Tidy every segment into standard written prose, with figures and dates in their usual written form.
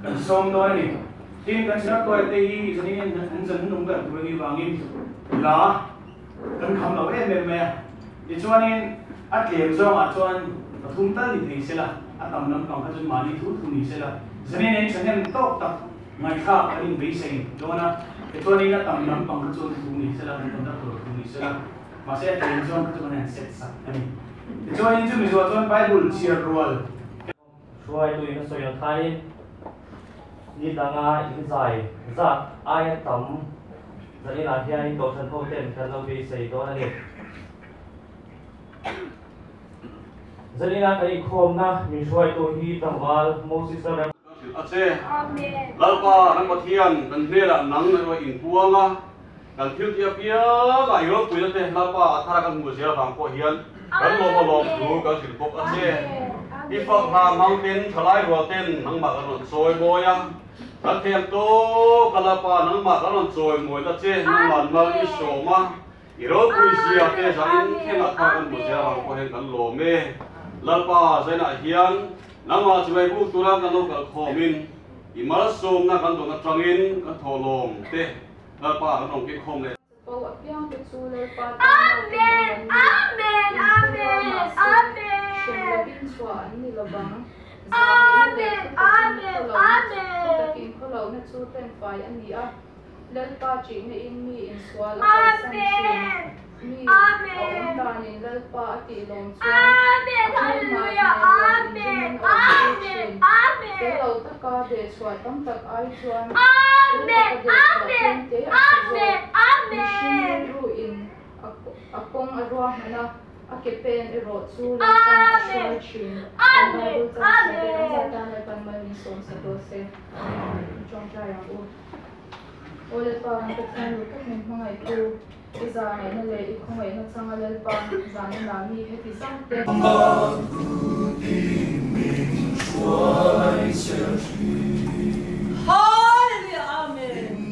Kan sawm dawn a ni. Tin, kan chhiar tawi te hi zanin an zan hnung ber tur a nih vangin la kan kham lo em em mai a. Tichuanin a tlem zawngah chuan pathum tal ni thei sela, a tam lampang kha chuan mahni thu thu ni sela, zanin in thahnem tawk tak ngaihthlak kan inbeisei dawn a. Tichuanin a tam lampang kha chuan thu ni sela, kan conductor thu ni sela, mahse a tlem zawng kha chu kan han set sak a ni. Tichuanin chumi zawh chuan Bible chhiar rual. Hruaitu in a sawi ang khanin ni danga in zai zat aia tam zaninah hianin Kohhran hoten kan lo beisei dawn a ni. Zanina kan inkhawmna min hruaitu hi tlangval Moses Lalrem. Ka hrilh a che. Lalpa kan Pathian kan hnenah nang erawh inpuang a, kan thil tih apiang ah i ropuina te Lalpa a thar a kan hmuh zel avang pawh hian kan lawm a lawm thu kan hrilh bawk a che. I fak hna hmang ten thalai rual ten nangmah kan rawn chawi mawi a, kan thei ang tawk a Lalpa nangmah kan rawn chawi mawi ta che, nangmah mal i sawm a, I ropui zia te zanin thlengah kha kan hmu zel ang pawh hian kan lawm e. Lalpa zainah hian nangmah chibai buk tura kan lo kal khawmin i malsawmna kan dawn atangin kan thawhlawm te Lalpa kan rawn keng khawm leh. Chapo apiang te chu Lalpa tan lo in awm an ni, in thurua mahse hrem lovin chhuah an ni lovang. Zahna leh thutakin khawlohna chu tlenfai a ni a. Lalpa ṭihna in mi insual a kalsan ṭhin. Mi a awm danin Lalpa a tih lawm chuan a hmelma nen lo inremin a awm tir ṭhin. Fel lo taka dehchhuah tam tak ai chuan fel taka dehchhuah tlem te a ṭha zawk. Mihring rilru in a kawng a ruahman a, a ke pen erawh chu Lalpan a hruai ṭhin. Kan Bible chang chhiah te kan zat tan Lalpan mal min sawm sak rawh se. Ṭawngṭai ang u. Aw Lalpa, kan Pathian ru tak min hmangaihtu, i zahngaihna leh i khawngaihna changa Lalpa zahna lah mi heti zang te. Hallelujah Amen.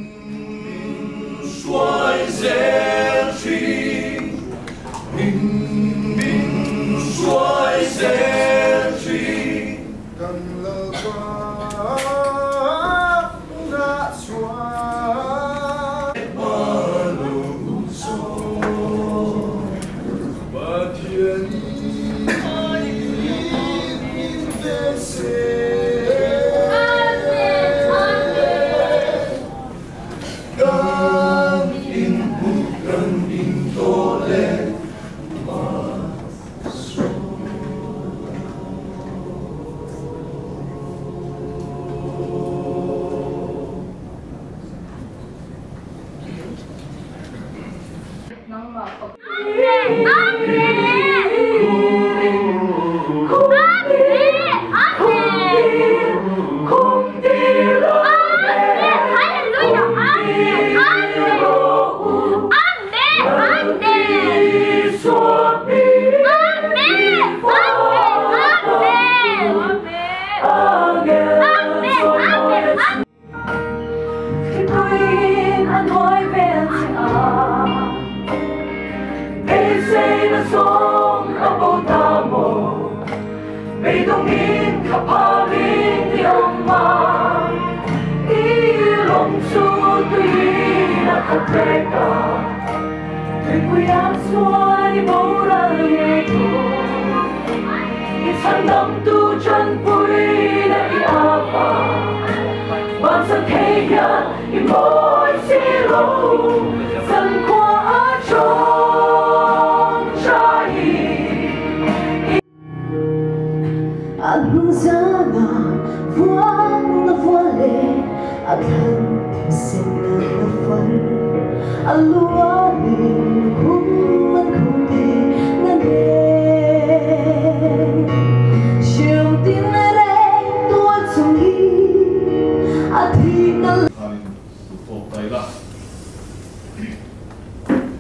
Nangmah fak. Khanin duhtawk ta ila.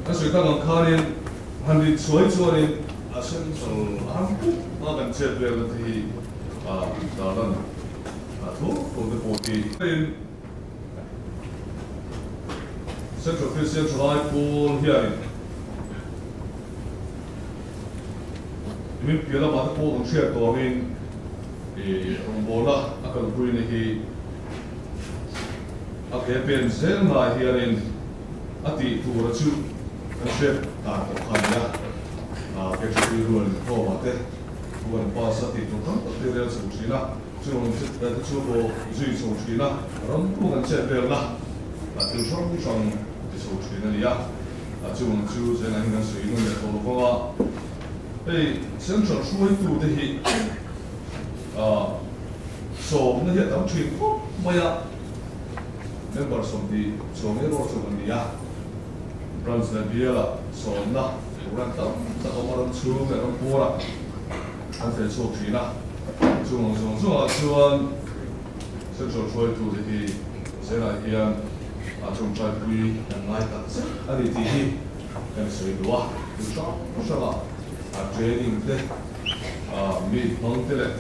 Ka sawi tak ang khanin han rin chhuai chuanin a central a han pup a kan chet velna te hi a tarlan a tho tho te pawh hi. Central Christian Thalai Pawl hianin nimin piah lamah te pawh kan hriat tawh angin rawngbawlna a kalpuina hi a ke pen zel na hianin a tih tur a chu kan hriat dan tawh kha a ni a, a ke ṭha tui rual inkhawm ah te thu an pass a tih tur tam tak te rel chho ṭhin a, chung ang te chu pawh zui chho ṭhin a, ram pum an chet velna a thil hrang hrang ti chho ṭhin a ni a, a chung ang chu zenah hian kan sawi nawn leh tawh lovang a, hei central hruaitu te hi ah sawmna hi a tam ṭhin khawp mai a. Member 20 chuang erawh chu kan ni a, Branch leh Bial-ah sawmna program tam tak awm a, ram chhung leh ram puarah an feh chhuak thin a. Chung ang zawng zawngah chuan Central hruaitute hi zelah hian a tawngtaipui kan ngai tak zet a ni tih hi kan sawi duh a. Thil hrang hrangah a training te, mi hmang te leh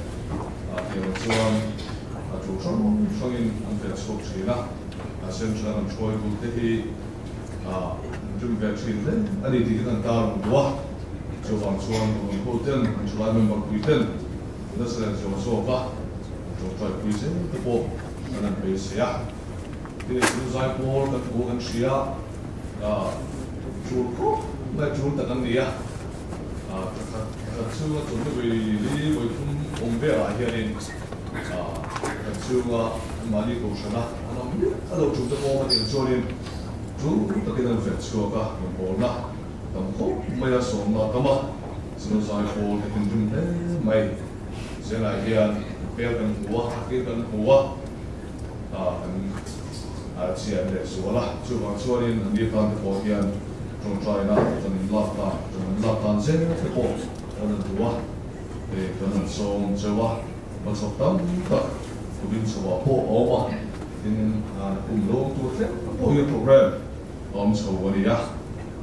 tih ang chuan a tul hrang hrangin an fel chhuak thin a, a central an hruai tur te hi an rim ve thin hle a ni tih te kan tar ang duh a, chuvang chuan rawn ho ten an thalai member pui ten nasa leh zual zawk a tawngtai pui zel te pawh an han beisei a, tin hei chu zaipawl kan hmu kan hria a tul khawp mai tul tak an ni a, pakhat khat chunga chawlhna vawi li vawi thum awm velah hianin kan chhunga anmahni kohhrana an awm miah a lo ṭum te pawh a nih chuanin ṭul takin an feh chhuak a, rawngbawlna tam khawp mai a, sawmna a tam a, chuan zaipawl te hin rim hle mai. Zelah hian hmel kan hmu a, thil kan hmu a, kan chian leh zual a, chuvang chuanin an ni tan te pawh hian ṭawngṭaina kan inlak dan, kan an lak dan zel te pawh kan han duh a, hei kan han sawm cheu a. Hmachhawp tam tak kumin chhoah pawh a awm a, tin kum lo tur thleng pawh hian program a awm chho a ni a,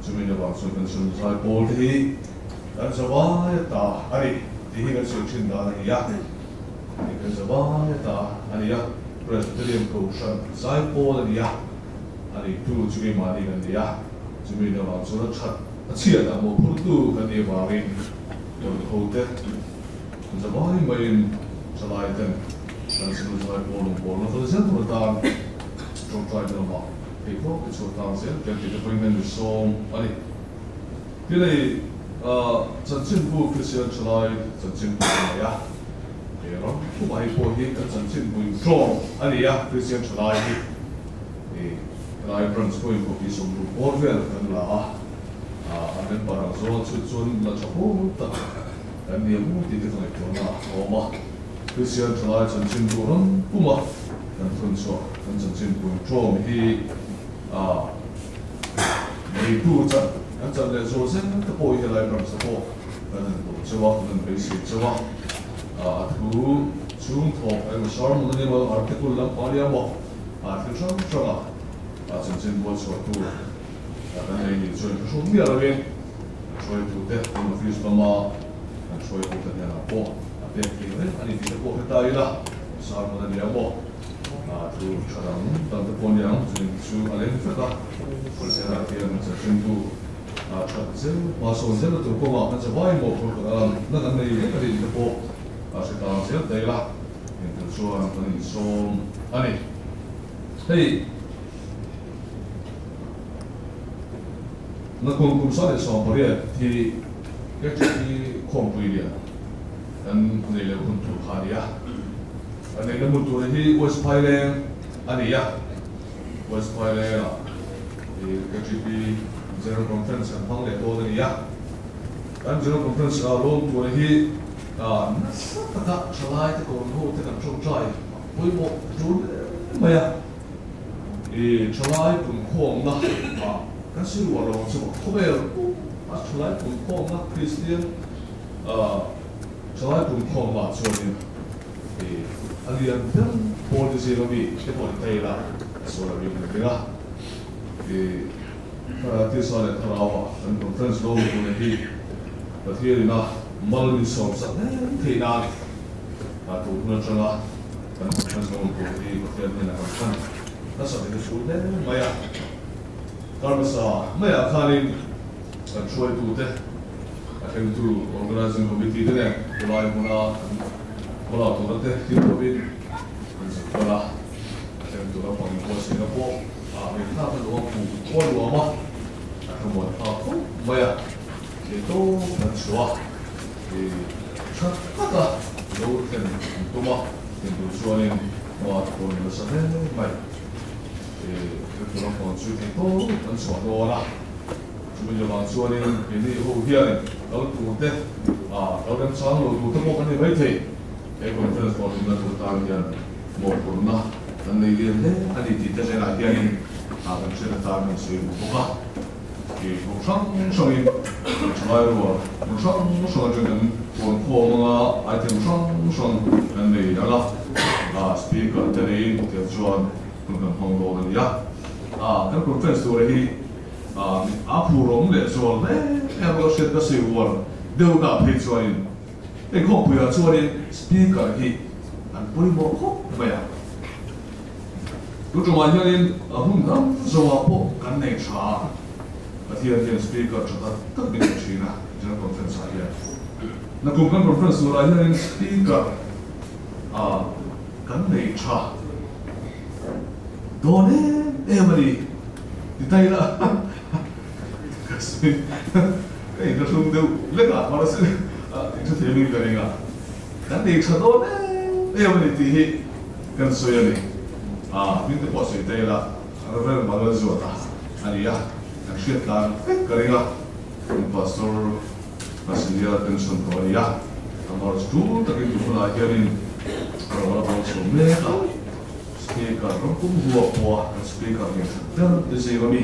chumi avang chuan kan sum zai pawl te hi kan zavai ta a ni tih hi kan sawi thin dan a ni a, hei kan zavai ta a ni a, Presbyterian Kohhran zai pawl a ni a, a neitu chu keimahni kan ni a, chumi avang chuan a that a chhiat ah mawhphurtu kan nih avangin rawn ho te Zavai maiin thalai ten kan sikul zai pawl lung pawl na kal zel tur atan tawngtai te lamah theihtawp te chhuah tlang zel tel tih te pawhin kan insawm a ni. Tin hei chanchinbu Kristian thalai chanchinbu a nei a, he ram pumah hei pawh hi kan chanchinbu intlawm a ni a, Kristian thalai hi helai branch pawhin copy 60 bawr vel kan la a, a member ang zawng chu chuan la tha pawl tak Kan ni ang tih te ka ngaihtuahna a awm a, Kristian thalai chanchin duh ram puma kan thun chhuah kan chanchin pui ṭawm hi a neitu chan kan chan leh zual zel te pawh hi helai branch-a pawh kan han duh cheu a, kan han beisei cheu a, a thu chhung thawk emaw sermon a ni emaw article lampang a ni emaw a thil hrang hranga a chanchin bual chhuah tur kan nei nih chuan ka hruat miah lovin kan hruaitute kan office lama kan hruaitute hnenah pawh a pek thei reng a ni tih te pawh hre ta ila, sermon a ni ang maw, thu tha dang dang te pawh a ni ang, chunin chu a leng vek a, Pathianah hian chanchinbu that zel hma sawn zel na tur kawngah kan zavai mawhphurh na kan nei vek a ni tih te pawh hre tang zel ta ila, engtir chuan kan insawm a ni. Hei. Na kum kum 18 hi KTP khawmpui lian kan nei leh hun tur kha a ni a. A neihna hmun tur hi West Phaileng a ni a. West Phaileng-ah hi KTP General Conference kan hmang leh dawn a ni a. Kan General Conference a lawm tur hi nasa taka thalaite kawn ho te kan tawngtai pawimawh tul em mai a. I thalai punkhawmna ah kan si ruah lo ang chu maw? Khawvel a thalai punkhawmna Kristian thalai punkhawmna ah chuanin i a lian ber pawl te zinga mi te pawh ni ta ila a sual a ring ring a. I tisa leh thlarau ah kan conference lo tur hi Pathian ina mal min sawm sak hle theih nan a tur hun atanga Kan Pathian zawng tur hi Pathian hnenah kan hman nasa hle chu hle mai a. Kar hmasa maiah khanin kan hruaitute, a thlengtu Organising Committee te nen khawlai hmuna kan khawlak tura te thil lovin kan zuk kal a, a thlengtu lampang in pawh. buatsaihna pawh ngaihthlak a nuam hmuh pawh a nuam a, a thlamuan phak khawp mai a, theihtawp kan chhuah a, tha taka lo thlen an tum a, thlen tur chuanin hma thawn nasa hle mai. Thil ram hawn chu theihtawp kan chhuah dawn a, chumi avang chuanin keini ho hianin kal tur te, kal remchang lo tur te pawh kan ni maithei. He conference hlawhtlinna tur tan hian mawhphurhna kan nei lian hle a ni tih te hnenah hianin kan hriat atan kan sawi duh bawk a. Hmun hrang hrangin kan thalai rual hmun hrang hrang atangin kan huan khawm anga item hrang hrang kan nei ang a, speaker te neiin tiang chuan hun kan hmang dawn a ni a. Kan conference tur hi a phurawm leh zual hle em a hriat ka sawi uar deuh dah phei chuanin Hei khawmpuiah chuanin speaker hi an pawimawh khawp mai a. Tu tumah hianin a hun dang zawhah pawh kan nei tha a, Pathian hian speaker tha tak tak min pe thin a, General Conference ah hian. Nakum kan conference turah hianin speaker ah kan nei tha dawn em em a ni ti ta ila ka sawi. Ka inhlahrung deuh lek a, mahse in hre thei min ka ring a, kan nei tha dawn em em a ni tih hi kan sawi a ni. Hming te pawh sawi ta ila, Rev Manuel Zuata a ni a, kan hriat tlan vek ka ring a, kan Pastor Basilia pension tawh a ni a, amah tul takin tu hunah hianin a rawn la bawl chho mek a, Speaker ram pum huap pawha kan Speaker ngei that ber te zing a mi.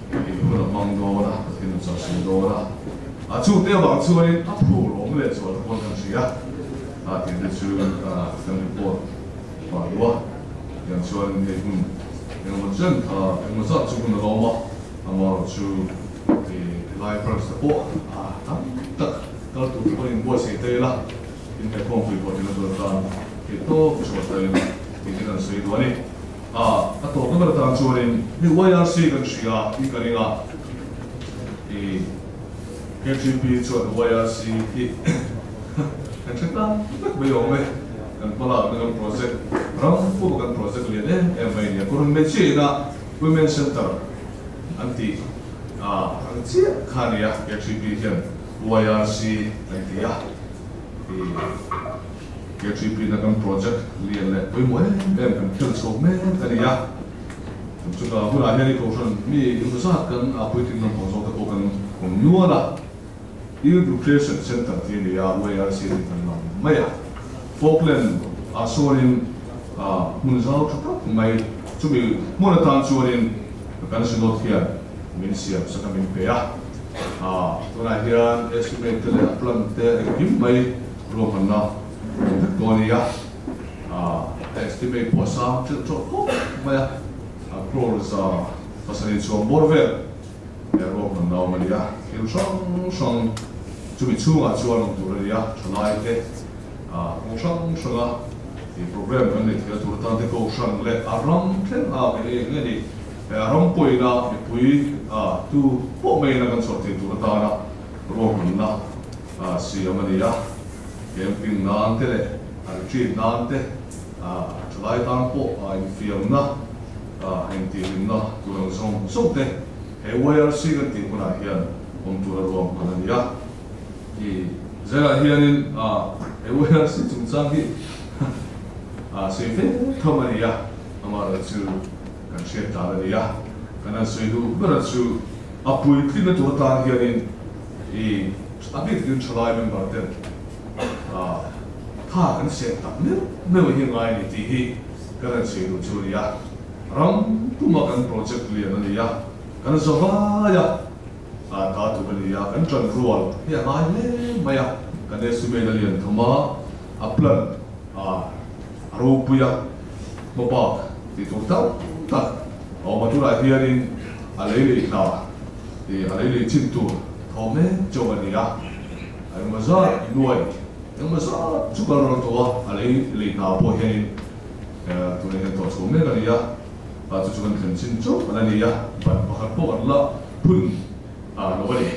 Tih hun a hmang dawn a, Pathian a chawhsui dawn a. A chute avang chuanin a phur awm leh chuan pawn kan hria a tih te chu kan report pah duh a. Tiang chuanin hei hun engemaw chen kha engemaw zat chu hun a lawm a, amaherawh chu helai branch te pawh tam tak kal tur te pawhin buatsaih ta ila, tin he khawmpui pawh tina tur atan theih tawp chhuah ta ila tih te kan sawi duh a ni. A, a tawpna ber atan chuanin hei YRC kan hria i ka ring a, i KGP chuan YRC hi kan hre tan vek mai awm e, kan hmalakna kan project ram puma kan project lian em em mai a nia, Kurun Hmeichhia ina Women Center an tih a ang chiah kha a nia, KGP hian YRC an ti a, i. KTP na kan project lian leh pawimawh em em kan khel chho mek a ni a. Chutah hunah hian i kohhran mi engemaw zat kan a puitling lam pawh zawk te pawh kan awm nual a. Youth Recreation Centre tih a ni a, YRC tih kan lam mai a. Falkland ah sawn hmun zau tha tak mai chumi hmun atan chuanin kan Synod hian min siam sak a min pe a. Tunah hian estimate te leh a plan te engkim mai Ruahmanna awm vek dawn a nia, a estimate pawh a sang ṭeuh ṭawh khawp mai a, a crore 7 chuang bawr vel he ruahmanna awm a ni a, thil hrang hrang chumi chhungah chuan awm tur a ni a, ṭhalai te kawng hrang hranga ih program kan neih theihna tur atan te kohhran leh a ram thleng a eng nge ni a ram pawina mipui tu pawh maina kan chhuah theih tur atana ruahmanna siam a ni a, camping nan te leh a retreat nan te, thalai tan pawh infiamna, intihhlimna tur ang zawng zawng te he YRC kan tih hmunah hian awm tur a ruam hman a ni a. I zelah hianin he YRC chungchang hi sawi fe tham a ni a, amaherawhchu kan hriat dan a ni a, kan han sawi duh ber chu a puitlinna tur atan hianin I a bik takin thalai member ten tha kan siam tak meuh meuh hi ngai a ni tih hi kan han sawi duh chu a ni a. Ram puma kan project lian a ni a, kan zavai a ta tur a ni a, kan tan rual hi a ngai hle mai a, kan estimate a lian tham a, a plan a ropui a, hmabak tih tur tam tak a awm a, tunah hianin a lei leh hna Ti a lei lei chin tur tho mek chauh a ni a, engmaw zat nuai engmaw zat chu kal rawh tawh a, a lei lei hna pawh hianin tunah hian tawh chho mek a ni a, chu chu kan thlen chin chauh a la ni a, ban pakhat pawh kan la phun lo a ni.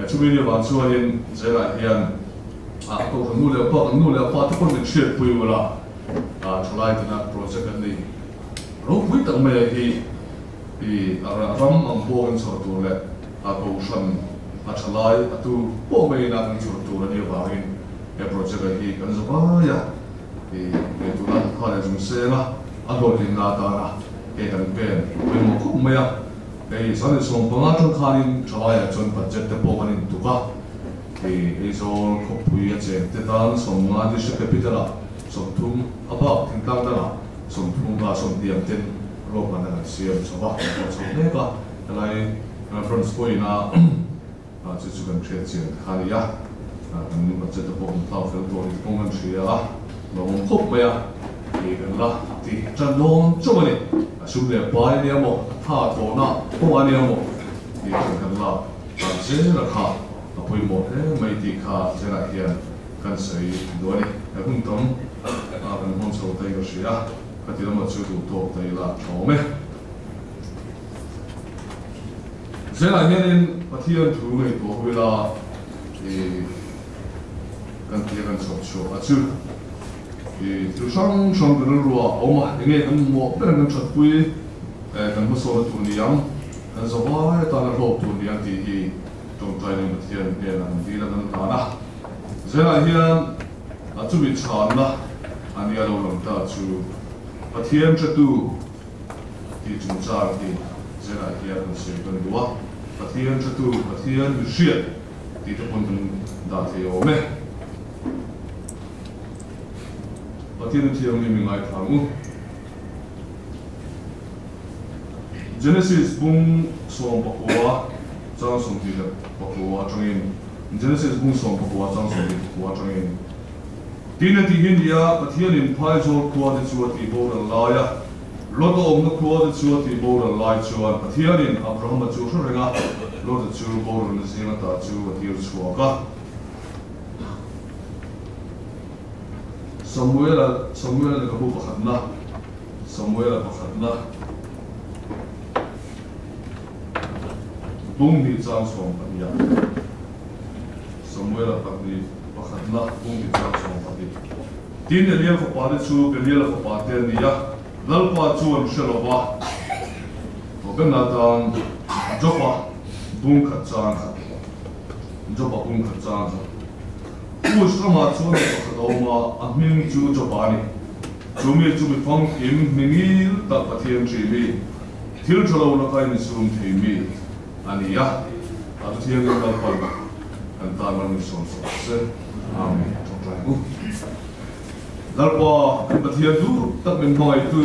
Chumi ni avang chuanin zelah hian a kohhran nu leh pa kan nu leh pa te pawh min hriatpui ula, thalai tena project an nei. Ro pui tak mai hi i ram ang pawh kan chhawr tur leh a kohhran a thalai a tu pawh mai ina kan chhawr tur ani awangin he project a hi kan zawai a i he tuna kha leh zum senga a hlawhtlin na atana he kan pen pawimawh khawp mai a hei sani sawm panga tang khanin thalai ah chuan budget te pawh kan intuk a i Aizawl khawpui a cheng te tan 50 district capital ah 30 a bak thingtlang dangah 30 a 20 ang ten ruahman an siam chho a kan chho mek a helai reference pawhin a chu chu kan hriat chian kha ni a kan budget te pawh kan thlau fel tawh ni te pawh kan hria a lawmawm khawp mai a ti kan la ti tan dawn chauh ani a sum leh pai ania maw a tha thawhna pawh ania maw ti kan la tan zel a kha a pawimawh hle mai tih kha zelah hian kan sawi duh ani he hun tam kan hmang chho ta in ka hria ka ti lama chu duh tawk ta ila tha awm e. Zelah hianin Pathian thu ngaihtuah ho ila i kan tia kan chhawp chhuah a chu i thil hrang hrang kan rilru ah a awm a enge kan mamawh ber ang kan thatpui kan hmasawn na tur ni ang kan zawai atana hlawk tur ni ang tih hi tawngtai nen Pathian hnenah kan dil a kan hlan a. Zelah hian a chumi chhanna a nia lo lang ta chu Pathian hretu tih chungchang hi zelah hian kan sawi kan duh a, Pathian hretu, Pathian mi hriat tih te pawn kan dah thei awm e. Pathian thianghlim i ngaithla ang u. Genesis bung 19 chang 29 atangin Genesis bung 19 chang 24 atangin Tin a tih hi nia Pathianin phaizawl khua te chu a tih boral lai a Lot a awmna khua te chu a tih boral lai chuan Pathianin Abrahama chu hre reng a Lot-a chu boralna zing ata chu a tir chhuak a. Samuela Samuela lehkhabu pakhatna Samuela pakhatna bung hnih chang 12 ah Samuela pahnih pakhatna bung hnih chang 12 Tin Eliel fapa te chu Beliel fapa te an ni a Lalpa chu an hre lova Tawpenna tan Jopa bung khat chang khat Jopa bung khat chang khat Us ramah chuan mi pakhat a awm a, a hming chu Jopa a ni. Chu mi chu mi famkim, mi ngil tak Pathian ṭih mi, thil ṭha lo laka insum thei mi a ni a. A thu thianghlim Lalpan kan tan ram insawm sak rawh se. Amen. Ṭawngṭai ang u. Lalpa, kan Pathian duh tak min hmangaihtu,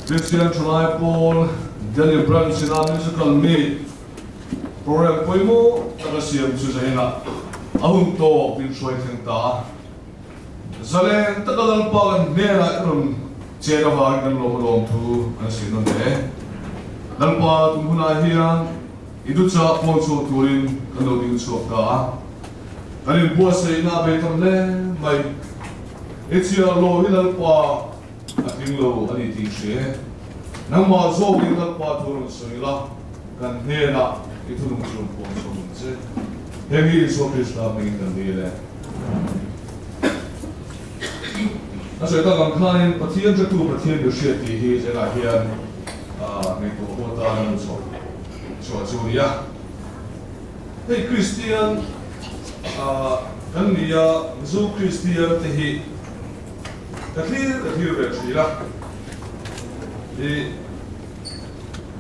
Kristian ṭhalai pawl Delhi Branch ina musical meet, Program pawimawh tak a siam chu zainah a hun tawk min hruai thleng ta a. Zalen taka Lalpa kan hnenah i rawn chen avangin kan lawm a lawm thu kan sawi nawn hle. Lalpa tum hunah hian i duchah pawn chhuak turin kan lo ding chhuak ta a. Kan inbuatsaihna a bei tam hle mai. I chhiar lo hi Lalpa a tling lo a ni tih hre. Nangmah zawkin Lalpa thu rawn sawi la, kan hnenah i thunung chu rawn pawn chhuak ang che. Heng hi Isua Krista hmingin kan dil e. A sawi tak ang khanin Pathian hretu Pathian mi hriat tih hi zengah hian ngaihtuah ho atan an chhuah chhuah chu a ni a. Hei Kristian kan ni a, Mizo Kristian te hi Ka thlir ka thlir ve thin a, i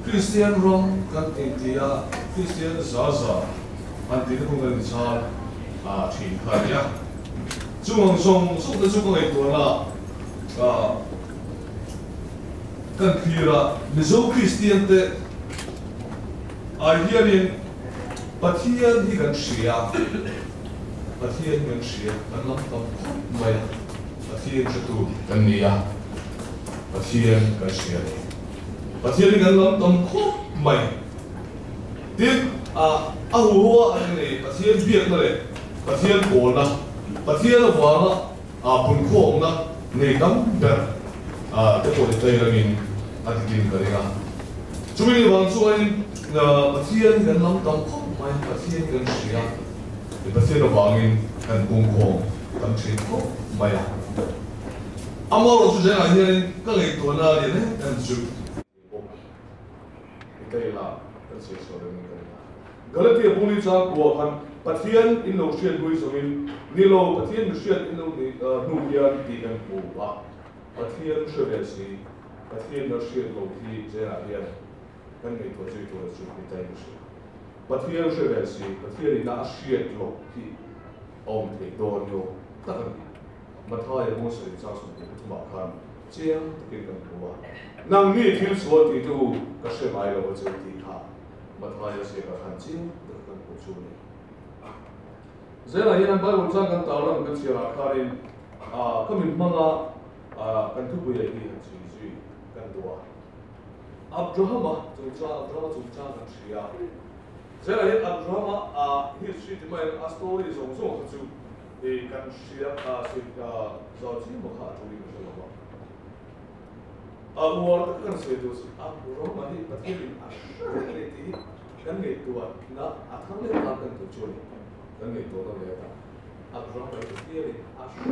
Kristian ram kan inti a, Kristian za za han tihna kawng kan inchhal a thin kha a ni a. Chung ang zawng zawng te chu ka ngaihtuahna ah kan thlir a, Mizo Kristian te ah hianin Pathian hi kan hria. Pathian kan hria, kan lam tam khawp mai a, Pathian hretu kan ni a, Pathian kan hria a ni. Pathian hi kan lam tam khawp mai. Tin, a a huho a an nei, Pathian biakna leh Pathian pawlna, Pathian avanga a punkhawmna nei tam ber te pawh ni tlai rangin a titin ka ring a. Chumi ni vang chuanin Pathian hi kan lam tam khawp mai, Pathian kan hria. I Pathian avangin kan pungkhawm tam thin khawp mai a. Amor chu zela hian ka lei to na li ne kan chu te la kan se so le ni kan Galatia buli cha ko khan Pathian in lo hriat hui zawngin ni lo Pathian mi hriat in lo ni hnu hian ti kan hmu a Pathian hre ve si Pathian na hriat lo hi zela hian kan nei to chui tur chu ni tai hri Pathian hre ve si Pathian in a hriat lo hi awm thei dawn yo tak ani Mathai mo sari cha su ti thuma khan chiang takin kan hmu a nang ni thil sual ti tu ka hre ngai lo chu ti kha Mathai se ka khan chiang tak kan hmu chu ni zela hian Bible chang kan tarlan kan chhiar khanin a kamin manga kan thu pui hi han chui zui kan dua Abrahama chungcha Abrahama chungcha kan hria zela hian Abrahama a history ti mai a story zawng zawng kha chu e kan hria a si zo chi mo kha chu ni ka lo a uar tak kan se tu Abrahama hi Pathian in a hre le ti kan nei tua na a thang le ta kan tu chu ni kan nei tua le ta Abrahama hi Pathian in a hre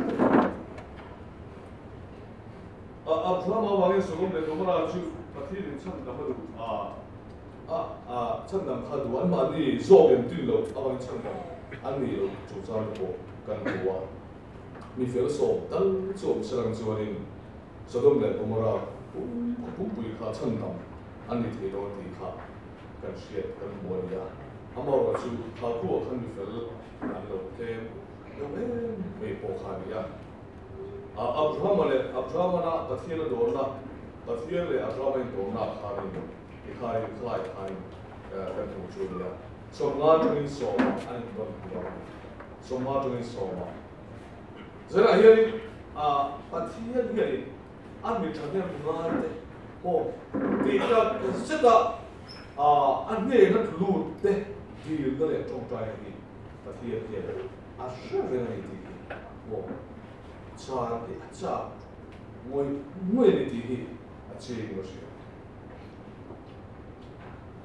a Abrahama wangin Sodom le Gomorrah chu Pathian in chan dam du a a a chan dam kha du an ma ni zawk em tin lo awang chan dam an ni lo chu chan ko kan tua mi fel som tal chom sarang chuanin Sodom le Gomorrah pum pui kha chan dam an ni thei lo ti kha kan hriat kan muania amor chu kha khu khan mi fel an lo tlem lo em mei po kha nia a Abraham le Abraham na Pathian a dawr na Pathian le Abraham in dawr na khanin i khai khlai khanin kan hmu chu nia 15 tangin 10 an in don hu 15 tangin 10 zela hianin a Pathian hianin an mi thahnem ngai te maw ti tak zeta a an hne na lut te dil na leh tawngtai hi Pathian hian a hre reng ani ti hi maw chan hi a chak ngawih ngawih ani ti hi a ching lo hria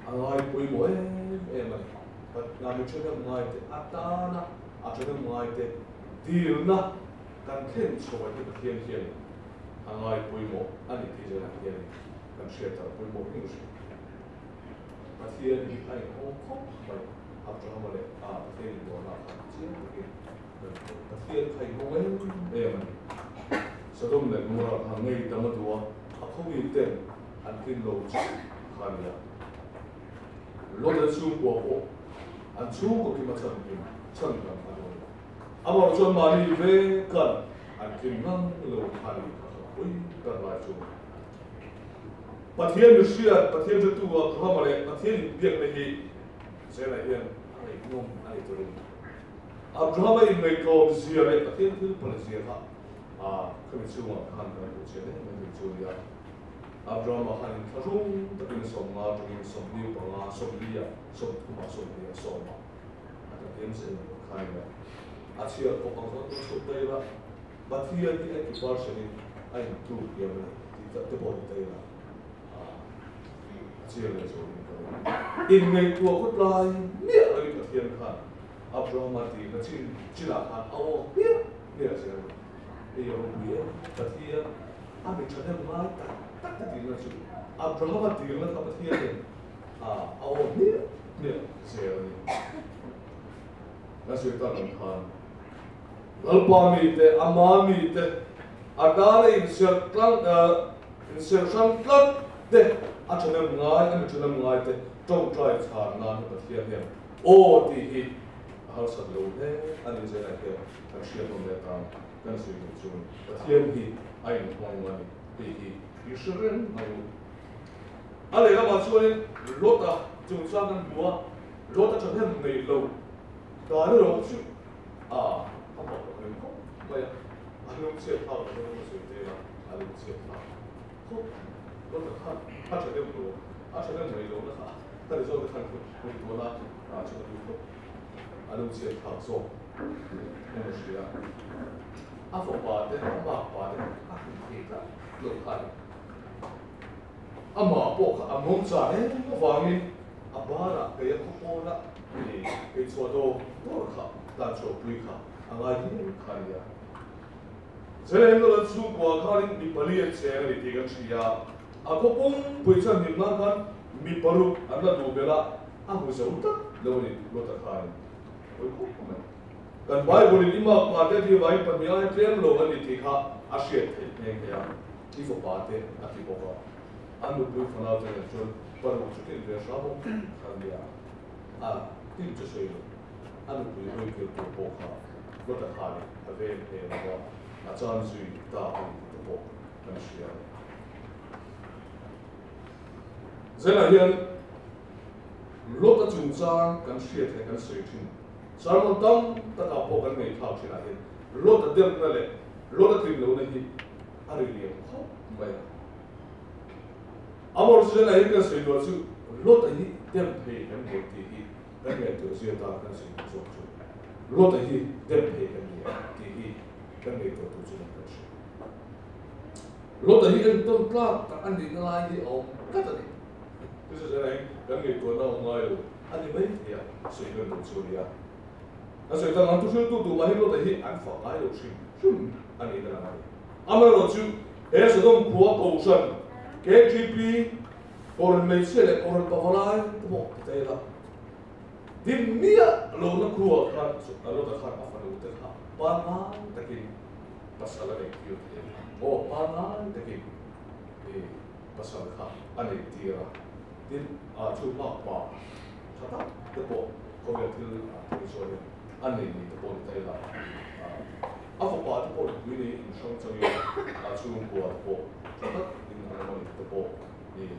a ngai pawimawh em em ani na mi thahnem ngai te atana a thahnem ngai te dil na kan thlen chhoa hi Pathian hian a ngai pawimawh ani ti zela hian kan hriat tar pawimawh ning hria Pathian hi a inhawng khawp mai Abraham le a Pathian in dawr na khan chiang takin Pathian kha inhawng em em ani Sodom le Gomorrah kha ngei dam a dua a khomi ten an tlin lo chu kha nia Lot a chhungkua pawh an chhungkaw kim a chan kim chan dam a dawn amor chuan mahni ve kan an tlin ngang lo kha ni kha kha pui kan lai chu Pathian mi hriat Pathian hretu Abraham le Pathian in biak na hi zela hian a ngaihnawm ani turin Abraham a in ngaihtlawm zia le Pathian thil phal zia kha a khami chungah khan kan hmu chian em em chu nia Abraham a khan in thlahrung takin 15 tangin 25 40 30 40 sawma a ta tiam zel khan nia a chhiar khawp ang chuan chu dai la Pathian hi a ki version in a in tu hiam ani ti te pawh ti dai la a chiang le zo in ka in ngei tua khawt lai miah lo in Pathian khan Abraham a ti na chin chinah khan a aw miah miah zel hei a ropui em Pathian a mi thahnem ngai tak tak te dil na chu Abraham a dil na kha Pathian in a aw miah miah zel ani na zir tak ang khan Lalpa mi te ama mi te a dana in ser tlang in ser hrang tlat te a thahnem ngai a mi thahnem ngai te tawngtai chhan nan hi Pathian hian aw ti hi a harsat lo hle ani zela hian kan hriat awm leh tan kan zui duh chu Pathian hi a inhawng ani hei hi i hre reng ang u a lehlamah chuanin Lot a chungchang kan hmu a Lot a thahnem nei lo dan erawh chu a a mak reng khawp mai a a lungchhiat thlak lo zawng a sawi tel a a lungchhiat thlak khawp Lot a khan a thahnem lo a thahnem nei lo na kha ka ni zawk te khan ngaihtuahna a chu a duh khawp a lungchhiat thlak zawk eng hria a fapa te a mak pa te a hrilh thei tlat lo khan ama pawh kha a mawng chan em avangin a banah kei a khawpawna kei chhuah dawr dawr kha tlan chhuah pui kha a ngai hial kha nia. Zela hian Lota chhungkua khanin mi pali an cheng a ni tih kan hria. A khaw pumpuii chuan hlim nan khan mi paruk an la duh belh a, a hmu zo tlat lo a ni Lota khanin. Pawi khawp mai. Kan Bible in i mak pa te tih vangin pahnih aia tlem lo a ni tih kha a hriat theih nghe nghe a, i fapa te a ti bawk a. An nupui fanau te nen chuan paruk chu ken ve hram awm kha a nia. A tin chu sawi lo, a nupui hawi kir tur pawh kha Lota khanin a veng hle lo a, a chan zui ta a ni tih te pawh kan hria a ni. Zelah hian Lota chungchang kan hriat leh kan sawi thin, sermon tam takah pawh kan ngaihthlak thinah hian Lota demna leh Lota tlin lohna hi a ri lian khawp mai a. Amor chu zelah hian kan sawi duah chu Lota hi dem thei kan ni tih hi kan ngaihtuah zia tan kan sawi duh zawk chu Lota hi dem thei kan ni a tih hi kan ngaihtuah tur chu kan hria. Lota hi entawn tlak tak a nihna lai hi a awm tlat a ni. Chu chu zela in kan ngaihtuahna awm ngai lo a ni mai thei a, sawi kan duh chu a nia. Kan sawi tak ang thu hriltu duh mah hi Lota hi an fak ngai lo hrim hrim a nihna lang a ni. Amaherawhchu he Sodom khua Kohhran, KGP, Kohhran hmeichhia leh Kohhran pavalai te pawh ti ta ila, din miah lohna khuaah khan Lota khan a fanu te kha pangngai takin pasal a neih tir thei a, aw pangngai takin i pasal kha a neih tir a, tin chu hmak pa tha tak te pawh khawvel thil ah te hi chuanin a nei ni te pawh ni ta ila, a fapa te pawh nupui nei in hrang changin a chhungkua te pawh tha tak in an awm a ni te pawh i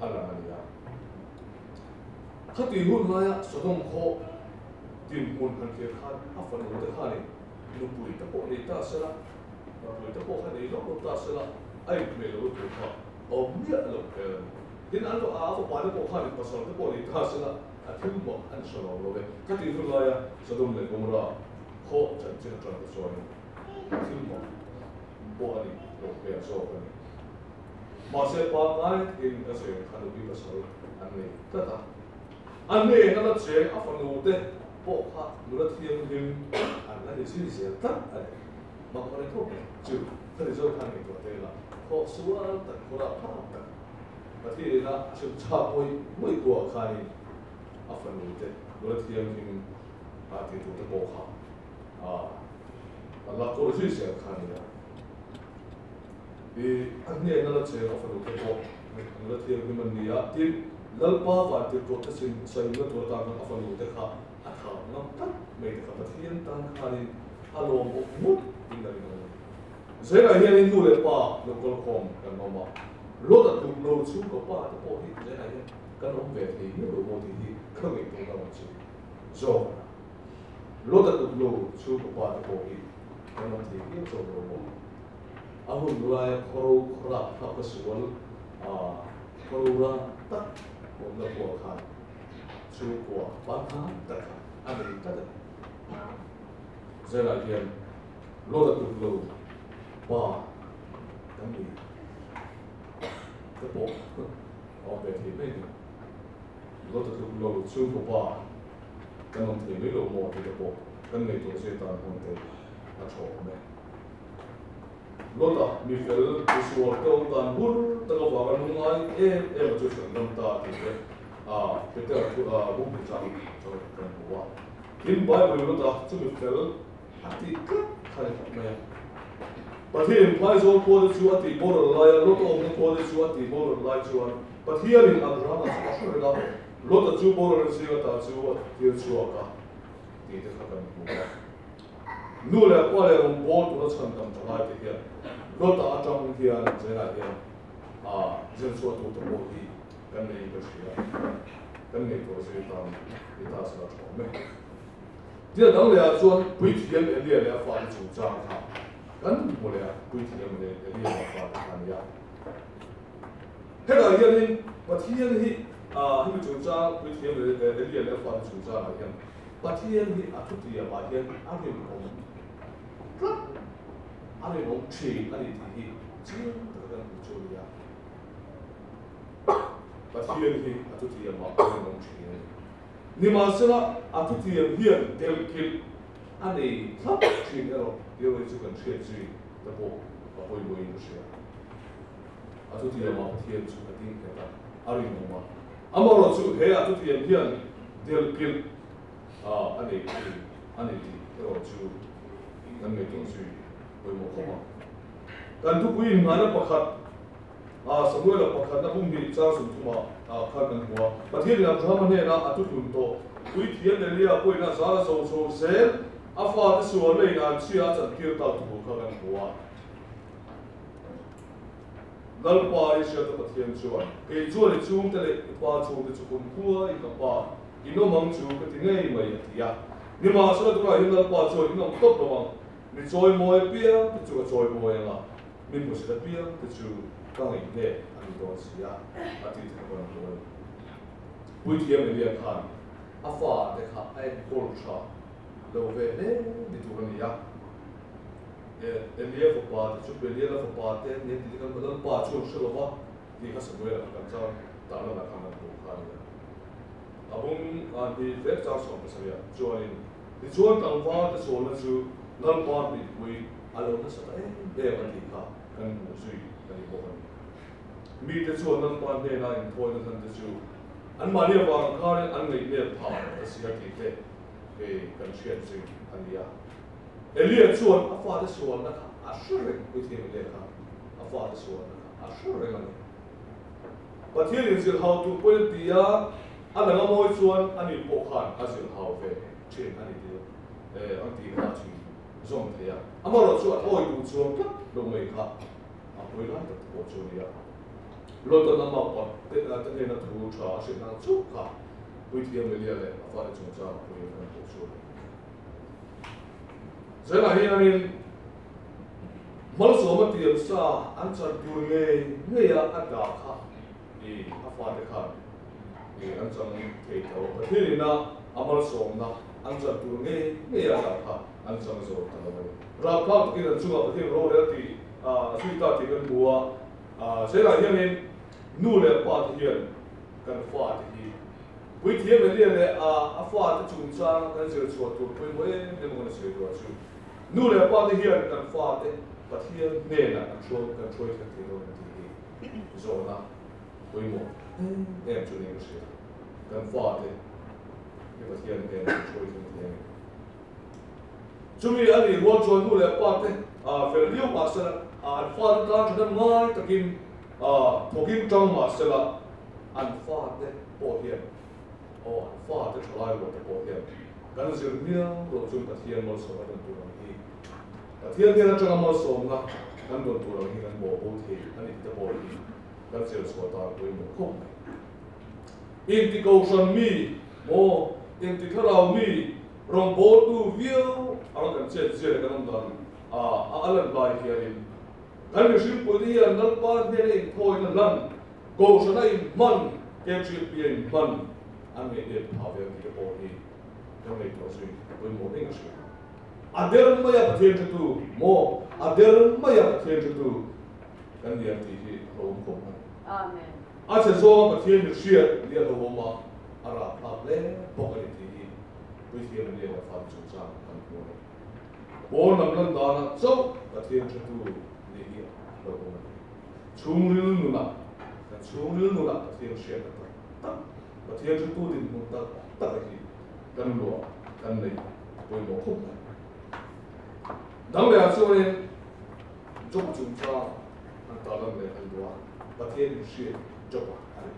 a lang a ni a. Khati hun laia Sodom khaw dinhmun han thlir khan a fanu te khanin Nupui te pawh nei ta sela, nupui te pawh kha nei lawk lawk ta sela, a inhmeh lo lutuk kha a awm miah lo hmel a ni. Tin, an a fapa te pawh khanin pasal te pawh nei ta sela, a thil mawh a ni hre lo lo ve. Ka tih hun laia Sodom leh Gomorrah khaw chanchin atang te chuanin thil mawh pawh a ni lo hmel zawk a ni. Mahse, pangngai takin ka sawi ang kha nupui pasal an nei tlat a. A hnena la cheng a fanu te pawh kha nula thianghlim an la ni zui zel tlat a ni. Mak a ni khawp mai. Chu ka ni zawk khan ngaihtuah te ila khaw sual tak khaw rah phak tak Pathian ina a hrim chhak mawih mawih kuah khanin a fanu te nula thianghlim a tih tur te pawh kha a la kawl zui zel kha a ni a. I a hnena la cheng a fanu te pawh nula thianghlim an ni a, tin, Lalpa vantirhkoh te sin sawiumna tur atan khan a fanu te kha a thah ngam tlat mai te kha Pathian tan khanin a lawm awk ngawt in a ring a ni. Zela hianin nu leh pa lo kal khawm kan awm a, Lot a tluk lo chu ka pa te pawh hi Zela hian kan awm ve thei miah lo maw tih hi ka ngaihtuahna awm chu zawk a ni. Lot a tluk lo chu ka pa te pawh hi kan awm thei viau zawk lo maw? A hun laia khawro khawrah thlak ka sual a, khawro ra tak awmna pawh khan chhungkua pangngai tak kha a nei tlat a ni. Zelah hian Lawta tuk lo pa kan ni te pawh a awm ve thei mai ni. Lawta tuk lo chhungkaw pa kan awm thei mai lo maw tih te pawh kan ngaihtuah zir tan hun te a tha awm e. Lota mi fel mi sual te awm dan bur tak avanga lungngai em em a chu chhan dam ta tih te a Peter thu a bung chang chang kan hmu a. Tin Bible Lota chu mi fel a tih tlat kha ni tak mai a. Pathianin phaizawl khua te chu a tih boral lai a, Lota awmna khua te chu a tih boral lai chuan Pathianin Abrahama chu a hre reng a, Lota chu boral zing ata chu a tir chhuak a tih te kha kan hmu a. Nu leh pa leh rawngbâwl tura chhan tam tha laite hian Lota aṭang hian Zela hian a zir chhuah tur te pawh hi kan nei ka hria. Kan ngaihtuah zir tan ni ta sela ṭha awm e. Tia dang lehah chuan Puithiam Elia leh a fate chungchang kha kan hmu leh a, Puithiam Elia leh a fate kha a ni a. Hetah hianin Pathian hi hemi chungchang Puithiam Elia leh a fate chungchangah hian Pathian hi a thutiamah hian a rinawm tlat, a rinawm thin a ni tih hi chiang taka kan hmu chu a ni a. Pathian hi a thutiamah a rinawm thin a ni. Nimahsela, a thutiam hian telkilh a nei thlap thin erawh tiroi chu kan hriat zui te pawh a pawimawhin ka hria. A thutiamah Pathian chu a ding nghet a, a rinawm a. Amaherawhchu he a thutiam hian delhkilh a nei thin a ni tih erawh chu kan ngaihtuah zui pawimawh khawp ang. Kan thupui inngahna pakhat Samuela pakhatna bumhnih chang sawmthumah khan kan hmu a, Pathianin Abrahama hnena a thuthlun tawh puithiam Elia pawhin a zal a zo chho zel, a fate sualna in an chhia a chantir tak thu kha kan hmu a. Lalpa Israel-te Pathian chuan, Kei chuan i chhungte leh i pa chhungte chu kumkhua in ka pa in awm ang chu ka ti ngei mai, a ti a. Nimahsela tunah hian Lalpa chuan in awm tawp lo ang, mi chawimawi apiang te chu ka chawimawi ang a, mi hmusit apiang te chu ka ngaihnek a ni dawn si a, a ti thei rawn hmu a ni. Puithiam Elia khan a fate kha a enkawl tha lo ve hle ni tur a ni a. Elia fapa te chu Beliala fapa te an ni a tih te kan Lalpa chu an hre lo va tih kha Samuela kha kan chang tarlan ah khan an hmuh kha a ni a. A bung an hi vek chang 17 ah chuanin tichuan tlangval te sualna chu Lalpa mipui a lo nasa ta em em a tih kha kan hmuh zui a ni bawk a ni. Mite chuan Lalpa hnena inthawina hlan te chu anmahni avang khanin an ngaihnep phah ta si a tih te kei kan hriat zui a ni a. Elia chuan a fate sualna kha a hre reng, puithiam Elia kha a fate sualna kha a hre reng a ni. Pathian inzilh hau tur pawhin a ti a, a lang a mawi chuan ani pawh khan a zilh hau ve thin a ni tih ang tih kha a chhui zawm thei a. Amaherawhchu a thawi duh chuang tlat lo mai kha a pawi lai tak te pawh chu a ni a. Lotan ama pa te hnena thu tha a hrilh nang chauh kha puithiam Elia leh a fate chungchang a pawiin kan pawh chu a ni. Zelah hianin malsawma tiam sa an chan tur ngei ngeia a dah kha i a fate khan i an chang thei tho. Pathianina a malsawmna an chan tur ngei ngeia a dah kha an chang zo ta lo a ni. Rapthlak takin an chungah Pathian rorel tih zui ta tih kan hmu a. Zelah hianin nu leh pa te hian kan fate hi Puithiam Elia leh a fate chungchang kan zir chhuah tur pawimawh em em kan sawi tur chu nu leh pa te hian kan fate Pathian hnenah kan hruai kan hruai thleng thei dawn em tih hi zawhna pawimawh em em chu niin ka hria. Kan fate hi Pathian hnenah kan hruai thleng thei a ni. Chumi a nih rual chuan nu leh pa te fel viau mahsela an fate tan thahnem ngai takin thawkin tang mahsela an fate pawh hian aw an fate thalai rual te pawh hian kan zir miau loh chuan Pathian malsawmna kan tur ang hi Pathian hnen atanga malsawmna kan rawn tur ang hi kan bawh bo thei a ni te pawh hi kan zir chhuah tan pawimawh khawp mai. Inti kohhran mi maw inti thlarau mi rawngbawltu viau ang kan chet zia leh kan awm dan a a lan lai hianin kan mihring puite hian Lalpa hnena inthawina lan kohhrana inhman KGP a inhman an ngaih let phah ve ang tih te pawh hi kan ngaihtuah zui pawimawh reng a hria. A der mai a Pathian hretu maw a der mai a Pathian hretu kan ni ang tih hi a hlauhawm khawp mai. Amen. A che zawnga Pathian mi hriat ni a hlauhawm a, a rapthlak hle bawk a ni tih hi Puithiam Elia leh a fate chungchang kan hmu a ni. Pawn lam lan danah chauh Pathian hretu nih hi a hlauhawm a ni. Chhungril nunah, kan chhungril nunah Pathian hriatna tak tak, Pathian hretu dinhmun tak tak hi kan luah kan nei pawimawh khawp mai. Dang lehah chuanin Job chungchang an tarlan leh an duh a, Pathian in hriat Job-a a ni.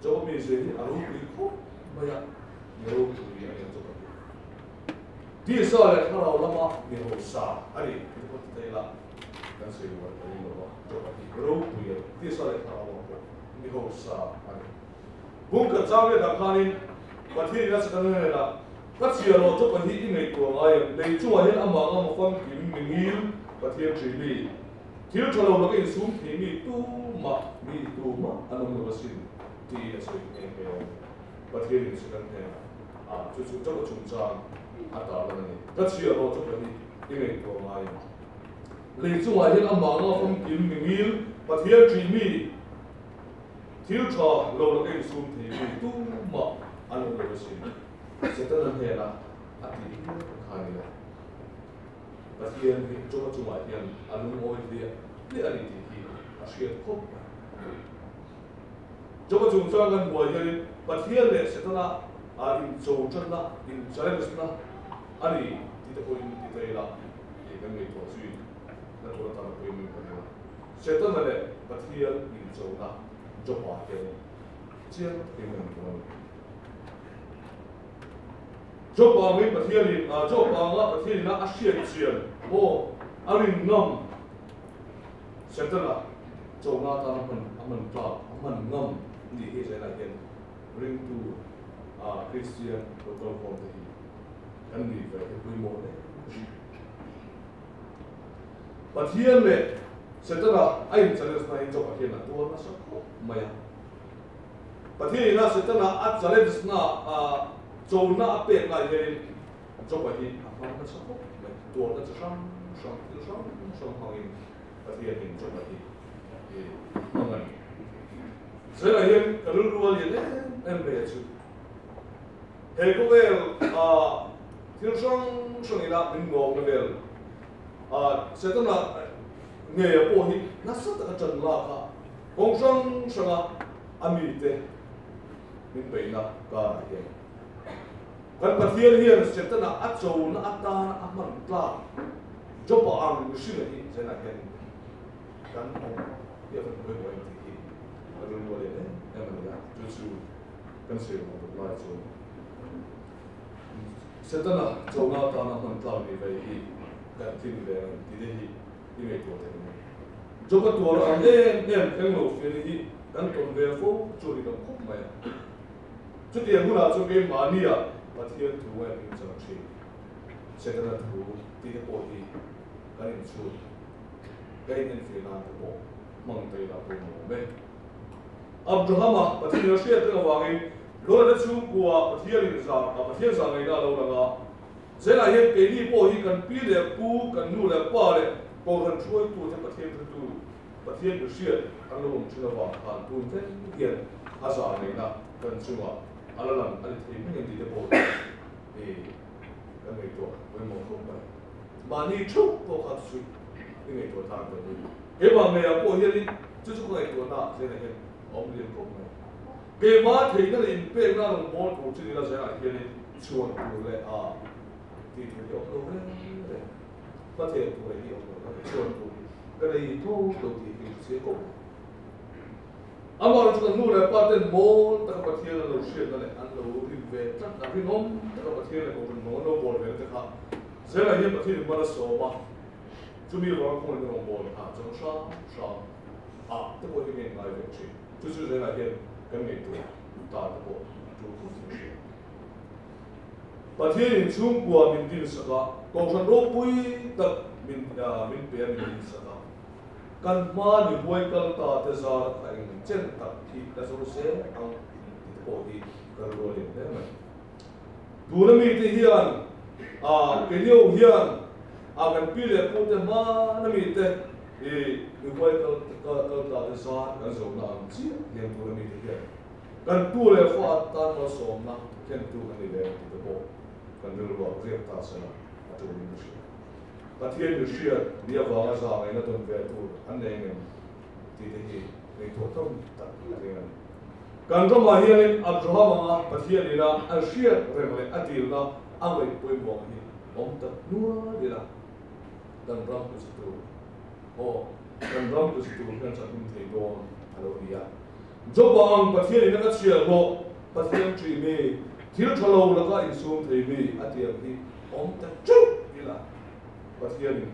Job-a mi zir hi a ropui khawp mai a, mi ropui a ni a Job-a hi. Tisa leh thlarau lama mi hausa a ni tih pawh ti thei ila kan sawi rual ka ring lo va, Job-a hi ropui a ni, tisa leh thlarau lamah pawh mi hausa a ni. Bung khat chang letah khanin Pathian in a chhan a hnenah, Ka chhia loh Job-a hi i ngaihtuah ngai em? Lei chungah hian amah anga mafamkim mi ngil Pathian ṭhi mi, thil ṭha lo laka insum thei mi tumah mi tumah an awm lo asin tiin a sawi nghe nghe a ni. Pathian in chhan a hnenah, chu chu Job-a chungchang a tarlan a ni. Ka chhia loh Job-a hi i ngaihtuah ngai em? Lei chungah hian amah anga famkim mi ngil Pathian ṭhi mi, Thil tha lo laka insum thei mi tumah an awm lo asin. Setana hnena a ti hial kha a ni a. Pathian hi Joba chungah hian a lungawi hliah hliah a ni tih hi a hriat khawp mai. Joba chungchang kan hmuh ah hianin Pathian leh Setana incho tanna, in challenge na a ni tih te pawhin ti ta ila tih kan ngaihtuah zui na tur atan a pawimawh ka ring a. Setana leh Pathian inchona Joba hianin chiang takin kan hmu a ni. Job angin Pathianin a Job anga Pathianin a hriat chian maw a rin ngam Setana chona atan a hman a hman tlak a hman ngam nih hi zelah hian ringtu a Kristian lo kalkhawm te hi kan nih ve hi pawimawh hle a ni. Pathian leh Setana a in challenge na hi Job a hian a tuar nasa khawp mai a. Pathian ina Setana a challenge na a chona a pek lai hianin Job-a hi a hmang nasa khawp mai. Tuarna chi hrang hrang, thil hrang hrang hmangin Pathianin Job-a hi hmang a ni. Zelah hian ka rilru a lian em em mai a chu. He khawvel a thil hrang hrang ina min ngawkna vel a Setana ngeia pawh hi nasa taka ṭan lak a Kawng hrang hranga a mite min beihna karah hian kan Pathian hian Setana a chona atana a hman tlak Job-a ang mihringa hi zenah hian kan awm hi a van pawimawh em tih hi ka rilru a lian em em a ni a, chu chu kan sawi lo tur lai chuan Setana chona atana hman tlak ni ve hi kan tlin ve ang tih te hi i ngaihtuah thei ang. Job-a tuar ang em em thleng lo fian hi kan tawn ve fo chu a ni lo khawp mai a. Chutiang hunah chuan keimahnia Pathian thu ngai hming chang thin Setana thu tih te pawh hi kan inchhut, ka inenfir nan te pawh hmang ta ila pawimawh awm e. Abrahama Pathian a hriat reng avangin Lawlate chhungkua Pathianin zah Pathian zah ngaihna a lo lang a. Zelah hian keini pawh hi kan pi leh pu, kan nu leh pa leh Kohhran hruaitute Pathian hretu, Pathian mihriat an lo awm thin avang khan tun thleng hian a zah ngaihna kan chungah a la lang a ni thei mai ang tih te pawh hi kan ngaihtuah pawimawh khawp mai. Mahni theuh pawh kha chu i ngaihtuah tan ta ni. Keimah ngeiah pawh hianin chu chu ka ngaihtuahna zelah hian a awm lian khawp mai. Keimah theihna leh inpekna rawn bawl tur chu nila zelah hianin Chhuan tur leh a tih tur hi awm lo reng reng. Hma theh tur hi awm lo reng. Chhuan tur hi ka nei tho lo tih hi ka chiang khawp mai. Amaherawhchu kan nu leh pa ten mawl taka Pathian an lo hriatna leh an lo rin ve tlatna, rinawm taka Pathian leh Kohhran hnawng an lo bawl ve na te kha zelah hian Pathian in mal a sawm a, chumi avanga kawngin a rawn bawl kha chang hrang hrang ah te pawh hi ngen ngai ve thin. Chu chu zelah hian kan ngaihtuah ta te pawh a tul khawp thin hria. Pathian in chhungkua min dinsak a, Kohhran ropui tak min min pe a min dinsak a. Kan hma ni huai kal ta te zar kha eng chen tak hi la zo zel ang tih te pawh hi ka rilru a lian hle mai. Tuna mite hian a Kenio hian a kan pi leh pu te hmana mite i ni huai kal kal ta te zar kan zo na ang chiah hian tuna mite hian Kan tu leh fa tan malsawmna thlentu kan ni ve ang tih te pawh kan rilruah riak ta sela a tulin ka hria. Pathian mi hriat ni avanga za ngaihna tawn ve tur an nei ngem tih te hi ngaihtuah tam tak a tling a ni. Kan ramah hianin Abraham anga Pathian ina an hriat reng leh a dilna a ngaih pawimawh hi awm tak nual ila kan ram tu chi tur aw kan ram tu chi tur hian chak him thei dawn a lo ni a. Job-a ang Pathian in a ka chhiar hlawh, Pathian ṭih mi, thil ṭha lo laka insum thei mi a tiang hi awm ta ṭeuh ila Pathian in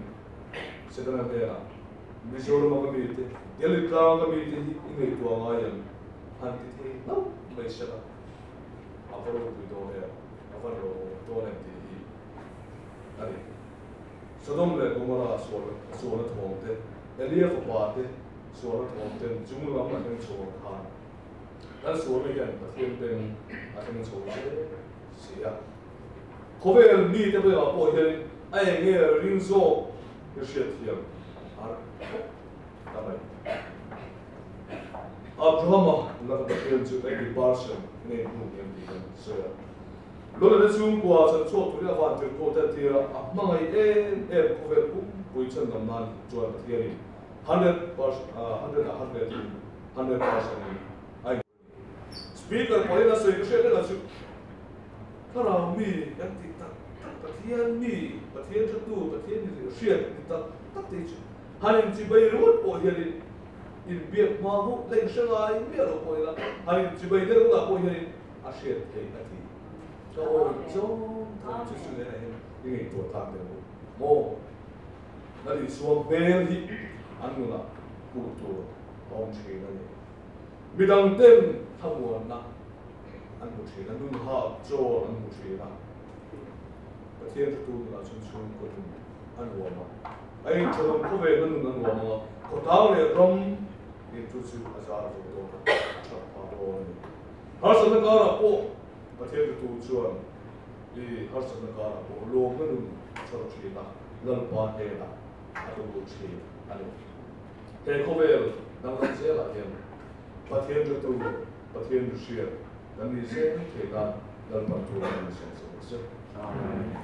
Setana hnenah Mizoram-a ka mite, Delhi tlang ka mite hi i ngaihtuah ngai ang han ti thei hlauh mai sela a va ropui dawn em, a va ro dawn em tih hi a ni. Sodom leh Gomorrah sualna thawm te, Elia fapa te, Sualna thawm ten chung lam a thleng chho ang khan kan sualna hian Pathian beng a thleng chho zel si a. Khawvel mite bengah pawh hian a eng nge ring zawk hi hriat thiam a har khawp ta mai. Abrahama laka Pathian chu every person nge hnu hian tih kan sawi a. Lona te chhungkua chan chhuak turin a van tirh pawh te a tir a, a hmangaih em em khawvel pumpui chan dam nan chuan Pathianin 100 100 ah 100 in 100% in a in Speaker pawhin a sawi ka hriat reng a chu thlarau mi kan tih tak tak Pathian mi, Pathian hretu, Pathian mi hriat ni tak tak te hi chu han inchibai ringawt pawh hianin inbiak hma hauh la inhre ngai miah lo pawh ila han inchibai deuh ringawtah pawh hianin a hriat theih a ti. Ka awi zawng thawm chu chu nena hian i ngaihtuah tlak deuh u maw? Lal Isua hmel hi an nunah hmuh tur a awm thin a ni. Midang ten thlamuanna an hmu thin a, nun hak chawl an hmu thin a. Pathian hretu nunah chuan chhungkaw nun a nuam a, a inthenawm khawvel na nun a nuam ang a, khawtlang leh ram in chu chu a zar zo dawn a, a that phah dawn a ni. Harsatna karah pawh Pathian hretu chuan i harsatna karah pawh lawmna nun a chhar thin a, Lalpa hnenah a hlu thin a ni. He khawvel danglam zelah hian Pathian hretu, Pathian hriat kan ni zel thei nan Lalpan thu a ni sawm sawm se. Amen.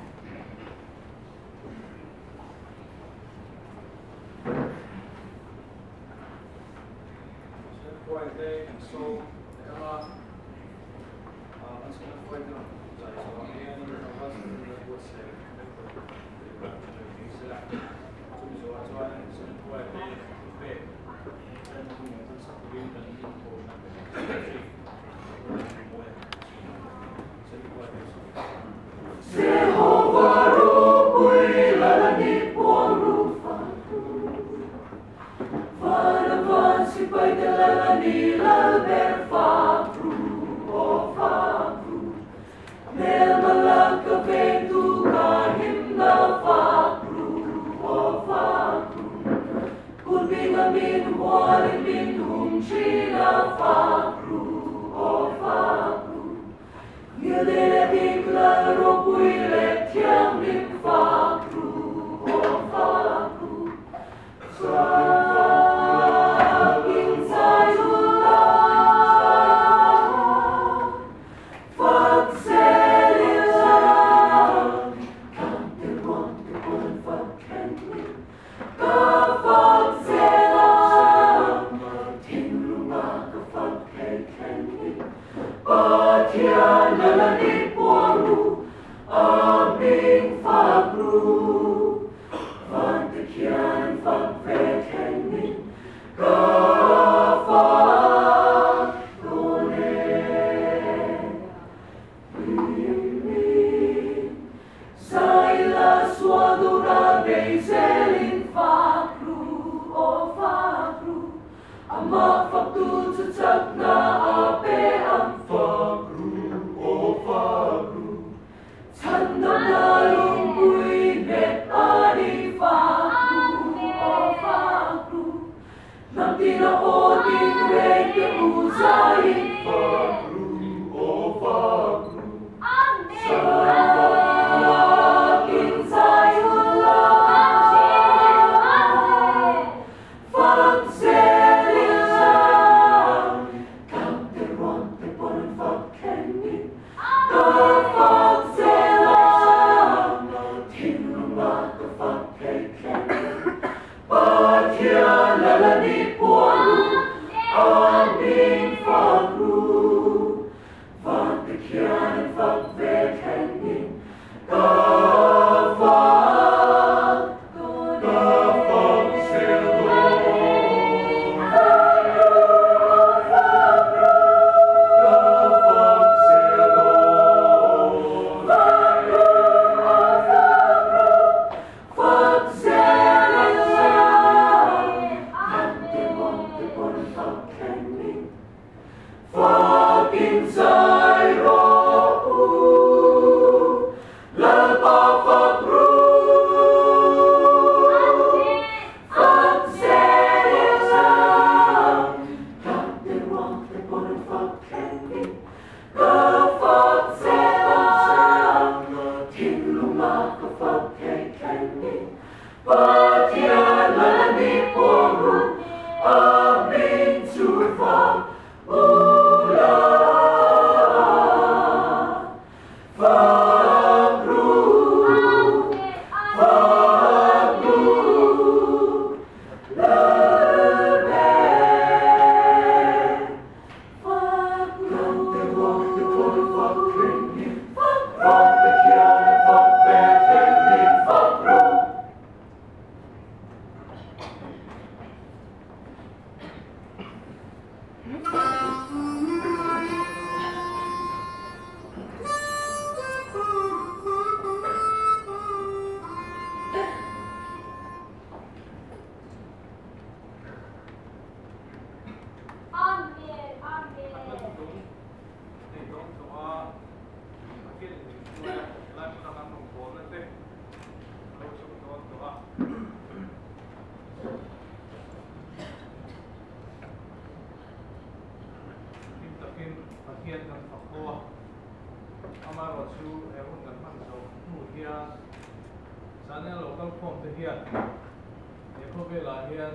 Khawvelah hian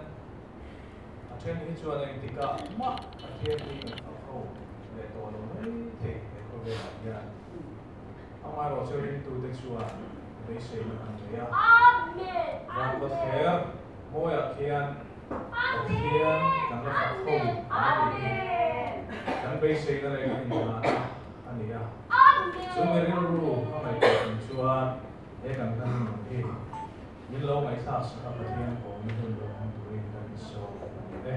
a then hi chuan engtikah mah Pathian hi kan fak ho leh tawh lo mai thei he khawvelah hian. Amaherawhchu ringtute chuan beiseina kan nei a. Van kawtthler mawiah khian Pathian kan la fak ho ang tih hi kan beiseina leh kan inngahna a ni a. Chu mi rilru a ngaihtuah chung chuan he kan hla hnu hi min lo ngaihthlak sak a Pathian kawmna hun lo hmang turin kan insawm a ni e.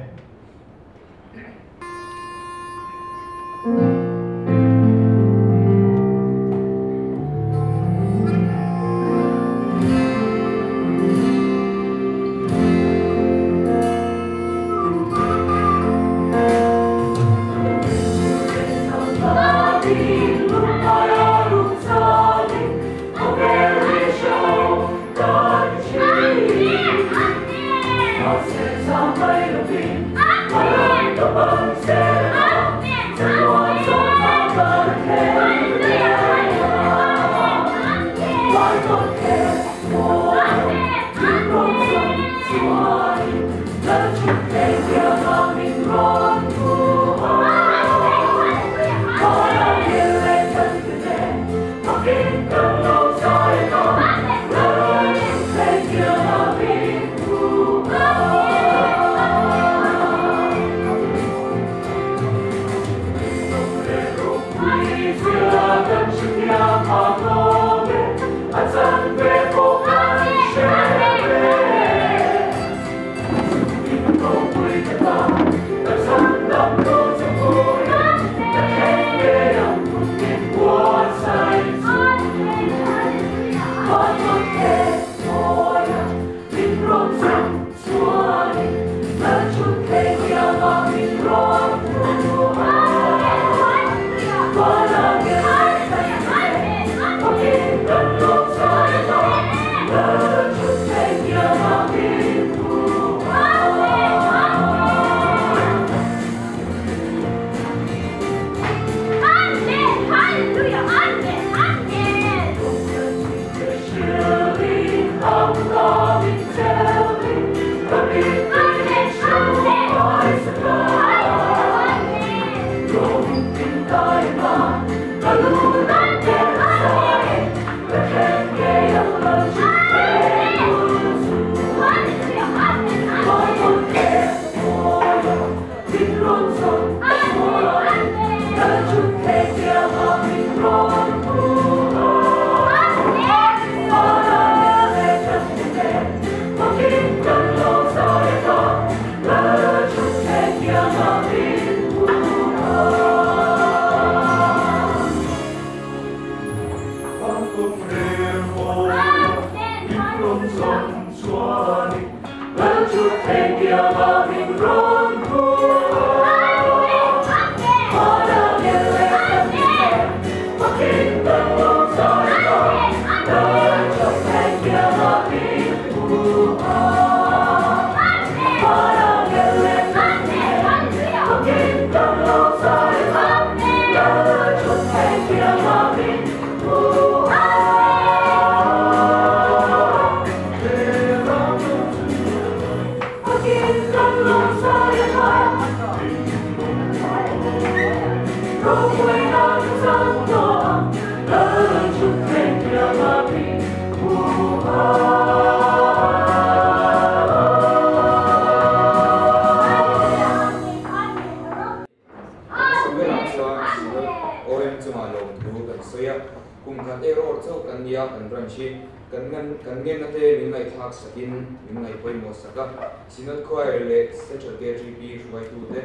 Synod Choir leh Central KGP hruaitute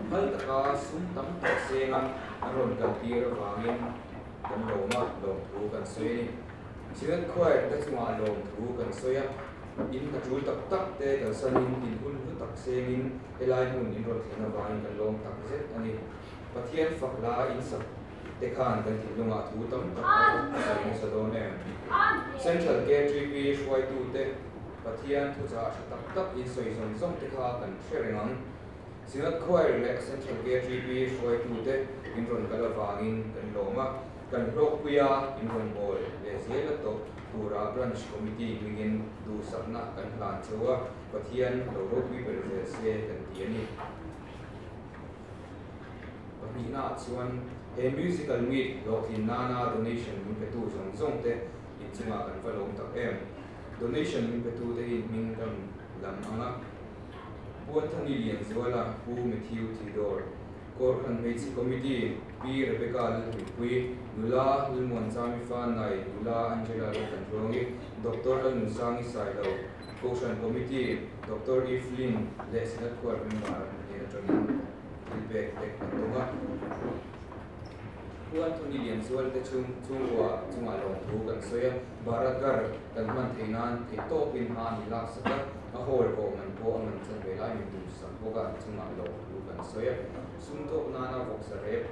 phal taka sum tam tak senga an rawn kaltir avangin kan lawm a, lawmthu kan sawi a ni. Synod Choir te chungah lawmthu kan sawi a, in hna tul tak tak te kalsanin in hun hlu tak sengin helai hmun in rawn thlen avangin kan lawm tak zet a ni. Pathian fak la in sak te khan kan thinlungah thu tam tak a sawi nasa dawn em? Central KGP hruaitute Pathian thuchah tha tak tak in sawi zawng zawng te kha kan hre reng ang. Synod Choir leh Central KGP hruaitute in rawn kal avangin kan lawm a, kan hlawkpui a, in rawn bawl leh zel a tawh. Tura Branch Committee hmingin duhsakna kan hlan cheu a, Pathian lo ropui ber zel se kan ti a ni. Pahnihnaah chuan he musical meet hlawhtlin nana donation min petu zawng zawng te inchungah kan va lawm tak em. Donation min petu te hi hming kan lam ang a. Pu Anthony Lianzuala, Pu Matthew Theodore, Kawrhan Hmeichhe Committee, Pi Rebecca Lalhmuipui, Nula Lalmuanchami Fanai, Nula Angela Laltantluangi, Doctor Lalnunsangi Sailo, Kohhran Committee, Doctor Evelyn leh Synod Choir member hnen atangin thil pek te kan dawng a. Pu Anthony Lianzual te chhungkua chungah lawmthu kan sawi a, Bharat Ghar kan hman theih nan theih tawpin hma an inlaksak a, a hall pawh man pawh a man chan ve lai min tumsak bawk a, an chungah lawmthu kan sawi a. Sum tawk nana vawksa rep,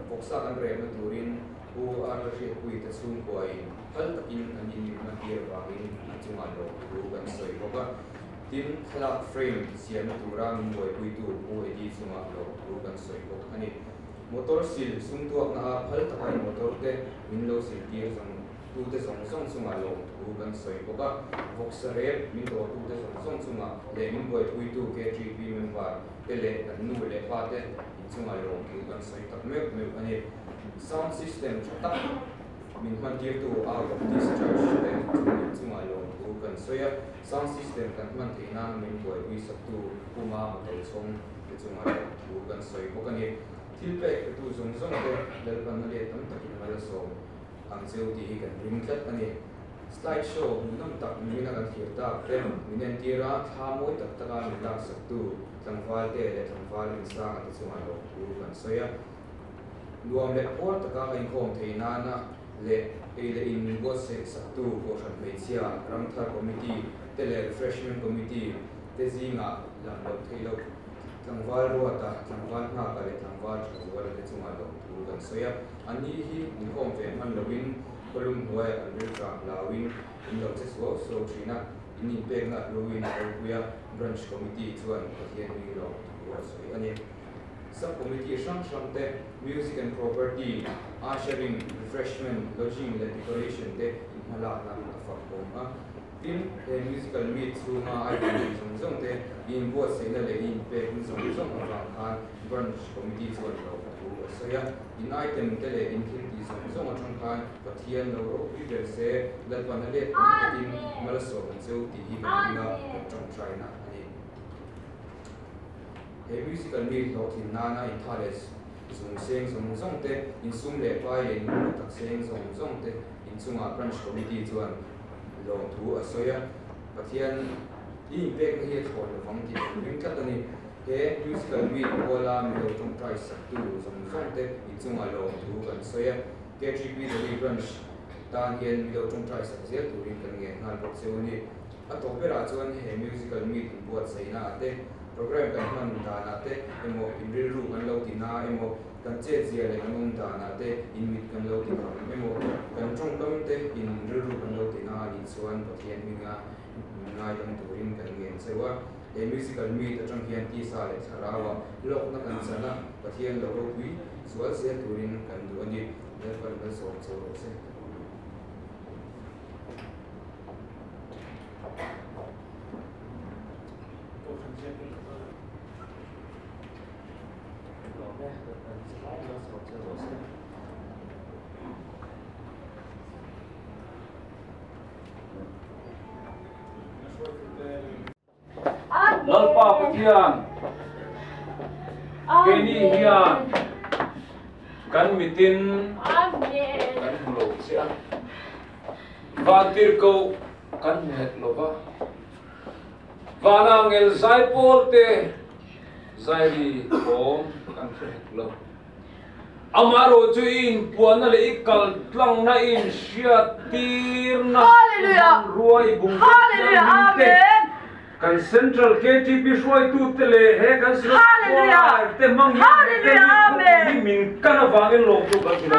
vawksa kan repna turin Pu Arla Hriatpui te chhungkuain phal takin an in min hmantir avangin an chungah lawmthu kan sawi bawk a. Tin, thlalak frame siamna tura min buaipuitu Pu Eddie chungah lawmthu kan sawi bawk a ni. Motor sil sumtuakna a phal taka in motor te min lo siltir zawng tute zawng zawng chungah lawmthu kan sawi bawk a. Vawksa rep min dawrtute zawng zawng chungah leh min buaipuitu KTP member te leh kan nu leh pa te inchungah lawmthu kan sawi tak meuh meuh a ni. Sound system tha tak min hmantirtu a Baptist Church te chung inchungah lawmthu kan sawi a. Sound system kan hman theih nan min buaipui saktu Puma motor chhawng te chungah lawmthu kan sawi bawk a ni. Thil pek petu zawng zawng te Lalpan a let tam takin mal a sawm ang cheu tih hi kan ring tlat a ni. Slide show hmuhnawm tak mihring a kan thlir tak te min entir a, thla mawi tak taka min laksaktu tlangval te leh tlangval insanga te chungah lawmthu kan sawi a. Nuam leh puar taka ka inkhawm thei nana leh ei leh in min buatsaih saktu Kohhran Hmeichhia Ramthar Committee te leh Refreshment Committee te zingah lam loh theih loh tlangval Ruata, tlangval Nghaka leh tlangval Thazuala te chungah lawmthu kan sawi a. Anni hi inkhawm ve hman loin Kawlum hnuaiah kan rilṭam hlauin in lo che suau suau ṭhin a, in inpekna a hluin a ropui a, Branch Committee chuan Pathian hming lawm thu a sawi a ni. Sub Committee hrang hrang te, Music and Property, Ushering, Refreshment, Lodging leh Decoration te inhmalakna a fak awm a. Tin, he musical meet chhunga item nei zawng zawng te i inbuatsaihna leh i inpekna zawng zawng avang khan Branch Committee chuan lo thu a sawi a. In item te leh in thil tih zawng zawng atang khan Pathian lo ropui ber se, Lalpan a let tam takin mal a sawm ang cheu tih hi kan ring a, kan tawngtaina a ni. He musical meet hlawhtlin nana intha leh zung seng zawng zawng te, insum leh pai leh inhmu tak seng zawng zawng te inchungah Branch Committee chuan lawmthu a sawi a, Pathian i inpekna hi a thlawn lovang tih kan ring tlat a ni. He musical meet kuala milo tawngtai saktu zawng zawng te inchungah lawmthu kan sawi a, KTP Delhi Branch tan hian milo tawngtai sak zel turin kan ngen nghal bawk cheu a ni. A tawp berah chuan he musical meet inbuatsaihna ah te, program kan hman danah te emaw inrilru kan lo ti na emaw, Kan chetzia leh kan awm danah te in mit kan lo ti kham emaw, kan tawngkam te in rilru kan lo ti na a nih chuan Pathian hminga min ngaidam turin kan ngen cheu a. He musical meet atang hian tisa leh thlarauah hlawkna kan chan a, Pathian lo ropui zual zel turin kan duh a ni. Lalpan malsawm cheu rawh se. Lalpa Pathian, keini hian kan mitin kan hmu lo che a, vantirhkoh kan hmu hek lo va, vanangel zaipawl te Zairi thawm kan hre hek lo. Amaherawh chu i inpuanna leh i kaltlangna i inhriattirna hmanrua i bungrua thianghlim te, kan Central KTP hruaitute leh he kan Synod Choir te hmang hian he te mi khawpui hi min kan avangin lawmtu kan hrilh a.